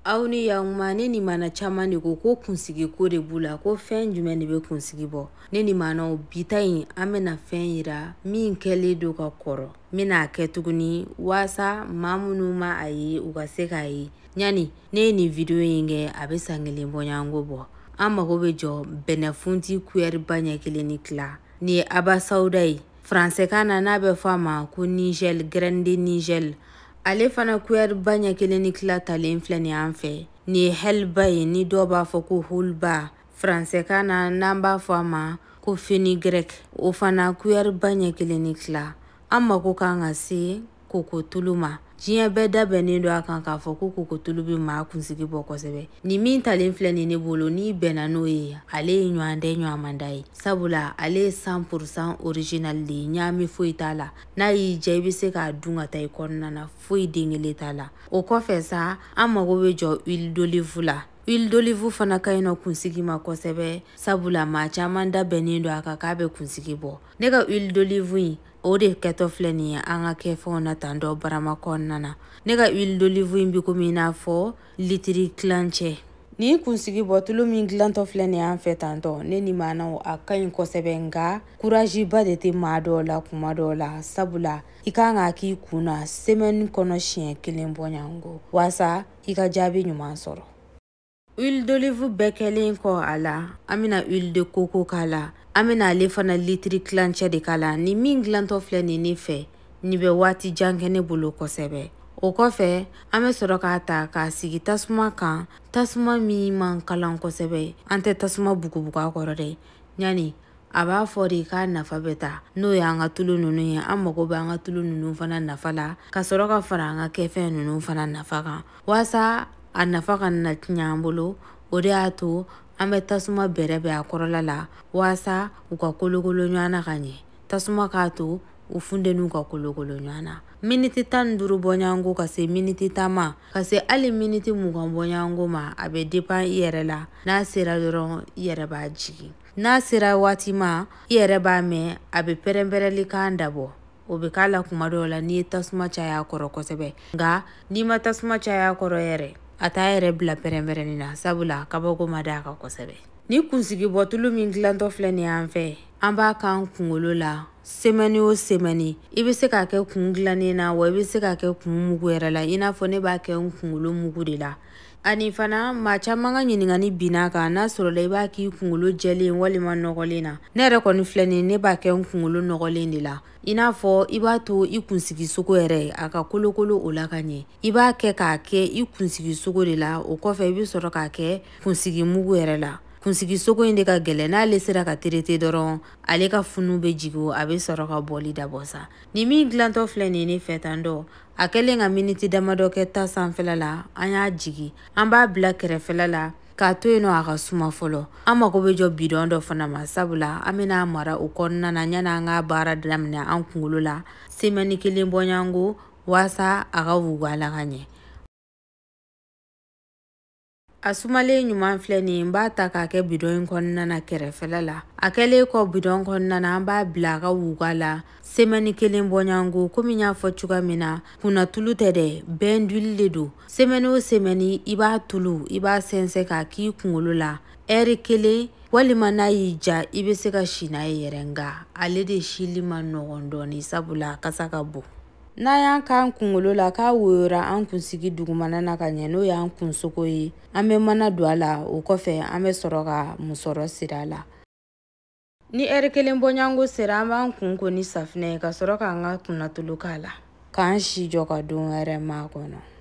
Aw ni yakuma, ne ni mana caman de ko kunsigi ko de b'u la, ko fɛn jumɛn de bɛ kunsigi bɔ. Ne ni manaw, bita in an bɛna fɛn yira min kɛlen don ka kɔrɔ. N bɛna a kɛ tuguni waasa maa minnu ma a ye, u ka se k'a ye. Ɲani ne ye nin video in kɛ, a bɛ san kelen bɔɲɔgɔnko bɔ. An mago bɛ jɔ bɛnɛfunti kuyɛriba ɲɛ kelen ni tila. Nin ye abasawuda ye, faransɛkan na n'a bɛ fɔ a ma ko nigel, graine de nigel. Ale fana kuyɛriba ɲɛ kelen ni tila talen filɛ nin y'an fɛ. Nin ye hɛliba ye, ni dɔw b'a fɔ ko hulba, faransɛkan na n'an b'a fɔ a ma ko fenugrec. O fana kuyɛriba ɲɛ kelen ni tila. An mago kan ka se kokotulu ma. Diɲɛ bɛɛ dabɛnnen don a kan k'a fɔ ko kokotulu bɛ maa kunsigi bɔ kosɛbɛ. Nin min talen filɛ nin ne bolo, n'i bɛnna n'o ye, ale ye ɲɔgɔn tɛ ɲɔgɔn man da ye, sabula ale ye 100% original de ye, ɲaami foyi t'a la. N'a y'i diya, i bɛ se k'a dun ka taa i kɔnɔna na, foyi den kelen t'a la. O kɔfɛ sa, an mago bɛ jɔ huile d'olive la. Huile d'olive fana ka ɲi nɔ kunsigi ma kosɛbɛ, sabula maa caman dabɛnnen don a kan k'a bɛ kunsigi bɔ. Ne ka huile d'olive in, o de kɛtɔ filɛ nin ye an ka kɛfɛnw na tan dɔ barama kɔnɔna na. Ne ka huile d'olive in bɛ komi i n'a fɔ litiri tilancɛ. Nin kunsigi bɔ tulu min dilantɔ filɛ nin y'an fɛ tantɔ, ne ni maanaw, a ka ɲi kosɛbɛ, nka courage ba de tɛ maa dɔw la kuma dɔw la, sabula i kan k'a k'i kun na semaine kɔnɔ siɲɛ kelen bɔɲɔgɔnko waasa i ka jaabi ɲuman sɔrɔ. Huile d'olive bɛɛ kɛlen kɔ a la, an bɛna huile de coco k'a la. An bɛna ale fana litiri tilancɛ de k'a la. Ni min dilantɔ filɛ nin ne fɛ, nin bɛ waati jan kɛ ne bolo kosɛbɛ. O kɔfɛ, an bɛ sɔrɔ k'a ta k'a sigi tasuma kan, tasuma min man kalan kosɛbɛ. An tɛ tasuma bugubugu a kɔrɔ dɛ. Ɲani a b'a fɔ de k'a nafa bɛ taa, n'o y'an ka tulu ninnu ye. An mago bɛ an ka tulu ninnu fana nafa la, ka sɔrɔ ka fara an ka kɛfɛn ninnu fana nafa kan, waasa a nafa ka na tiɲɛ an bolo. O de y'a to an bɛ tasuma bɛrɛbɛn a kɔrɔla la, waasa u ka kolokolo ɲɔgɔn na ka ɲɛ. Tasuma k'a to u funteniw ka kolokolo ɲɔgɔn na. Miniti 15 bɔɲɔgɔnko ka se miniti 10 ma, ka se hali miniti 20 bɔɲɔgɔnko ma, a bɛ dépend i yɛrɛ la. N'a sera dɔrɔn, i yɛrɛ b'a jigin. N'a sera waati ma, i yɛrɛ b'a mɛn a bɛ pɛrɛn-pɛrɛnli kan dabɔ. O bɛ k'a la kuma dɔw la n'i ye tasuma caya a kɔrɔ kosɛbɛ, nka n'i ma tasuma caya a kɔrɔ yɛrɛ, a t'a yɛrɛ bila pɛrɛn-pɛrɛnni na, sabula kabako ma d'a kan kosɛbɛ. Ni kunsigi bɔtulu min dilantɔ filɛ nin y'an fɛ, an b'a k'an kunkolo la semaine o semaine. I bɛ se k'a kɛ kun dilannen na, wa i bɛ se k'a kɛ kun mugu yɛrɛ la, i n'a fɔ ne b'a kɛ n kunkolo mugu de la. Ani fana, maa caman ka ɲininkali binna kan, n'a sɔrɔla i b'a k'i kunkolo jɛlen walima nɔgɔlen na. Ne yɛrɛ kɔni filɛ nin ye, ne b'a kɛ n kunkolo nɔgɔlen de la. I n'a fɔ i b'a to i kunsigi sogo yɛrɛ a ka kolokolo o la ka ɲɛ. I b'a kɛ k'a kɛ i kunsigi sogo de la. O kɔfɛ, i bɛ sɔrɔ k'a kɛ kunsigi mugu yɛrɛ la. Kunsigi sogo in de ka gɛlɛn, n'ale sera ka traiter dɔrɔn, ale ka funu bɛ jigin, a bɛ sɔrɔ ka bɔli dabɔ sa. Nin min dilantɔ filɛ nin ye ne fɛ tan dɔ, a kɛlen ka miniti damadɔ kɛ ta sanfɛla la, an y'a jigin, an b'a bila kɛrɛfɛla la k'a to yen nɔ a ka suma fɔlɔ. An mago bɛ jɔ bidɔn dɔ fana ma, sabula an bɛna mara o kɔnɔna na yanni an k'a baara daminɛ an kunkolo la semaine kelen bɔɲɔgɔnko, waasa a ka wugu a la ka ɲɛ. A sumalen ɲuman filɛ nin ye, n b'a ta k'a kɛ bidɔn in kɔnɔna na kɛrɛfɛla la. A kɛlen kɔ bidɔn kɔnɔna na, an b'a bila a ka wugu a la semaine kelen bɔɲɔgɔnko. Komi n y'a fɔ cogoya min na, kunnatulu tɛ dɛ, bain d'huile de don. Semaine o semaine, i b'a tulu, i b'a sɛnsɛn k'a k'i kunkolo la ɛri kelen, walima n'a y'i ja, i bɛ se ka si n'a ye yɛrɛ, nka ale de sili ma nɔgɔn dɔɔni, sabula a kasa ka bon. N'an y'an k'an kunkolo la k'a woyora an kunsigi dugumana na ka ɲɛ, n'o y'an kunsogo ye, an bɛ mana don a la. O kɔfɛ, an bɛ sɔrɔ ka musɔrɔ siri a la. Ni ɛri kelen bɔɲɔgɔnko sera, an b'an kun ko ni safinɛ ye, ka sɔrɔ k'an ka kunnatulu k'a la, k'an si jɔ ka don wɛrɛ makɔnɔ.